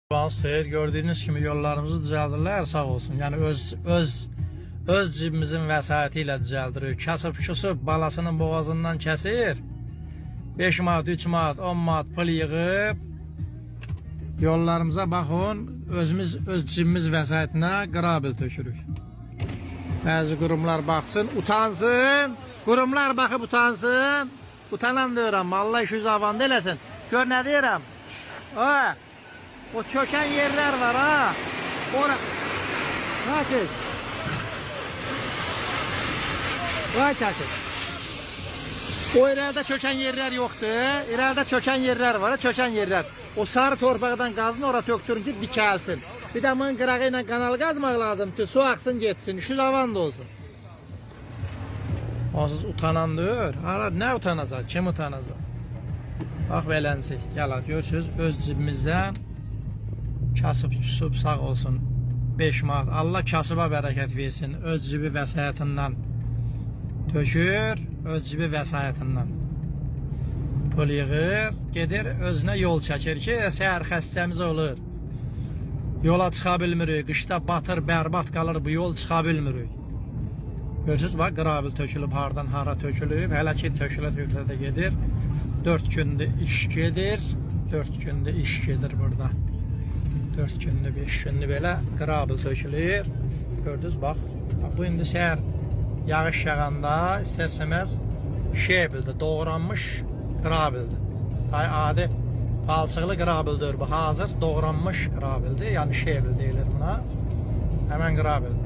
Xeyir, gördüyünüz kimi yollarımızı düzəldirlər, sağ olsun. Yəni öz cibimizin vəsaiti ilə düzəldirik. Kasıb küsub balasının boğazından kəsir. 5 manat, 3 manat, 10 manat pul yığıb yollarımıza baxın, özümüz öz cibimiz vəsaitinə qrabil tökürük. Bəzi qurumlar baxsın, utansın. Qurumlar baxıb utansın. Utanan deyirəm, Allah işi avanda eləsin. Gör nə deyirəm? Ha, o çökən yerlər var ha. Ora. Nasıl? Vay təşəkkür. O irəlidə çökən yerlər yoxdur. İrəlidə çökən yerlər var, çökən yerlər. O sarı torpaqdan qazın, ora tökdürün ki, dikəlsin. Bir də bunun qırağı ilə kanal qazmaq lazım ki, su axsın getsin, işi avan da olsun. Onsuz utanan deyir. Hara, nə utanacaq, kim utanacaq? Bax beləncə, gəl görürsünüz, öz cibimizdən kasıb küsub sağ olsun 5 manat. Allah kasıba bərəkət versin. Öz cibi vəsaitindən tökür, öz cibi vəsaitindən pul yığır, gedir özünə yol çəkir ki, səhər xəstəmiz olur. Yola çıxa bilmirik, qışda batır, bərbad qalır bu yol çıxa bilmirik. Görürsünüz, bax, qravel tökülüb, hardan hara tökülüb, hələ ki tökülə-tökülə də gedir. 4 gündür iş gedir, 4 gündür iş gedir burada. 4 gündür, 5 gündür belə qravel tökülür. Gördünüz, bax, bu indi səhər yağış yağanda istər-istəməz şebildir, doğranmış qraveldir. Ay, adi palçıqlı qraveldir bu, hazır doğranmış qraveldir, yəni şebil deyilir buna. Həmən qraveldir.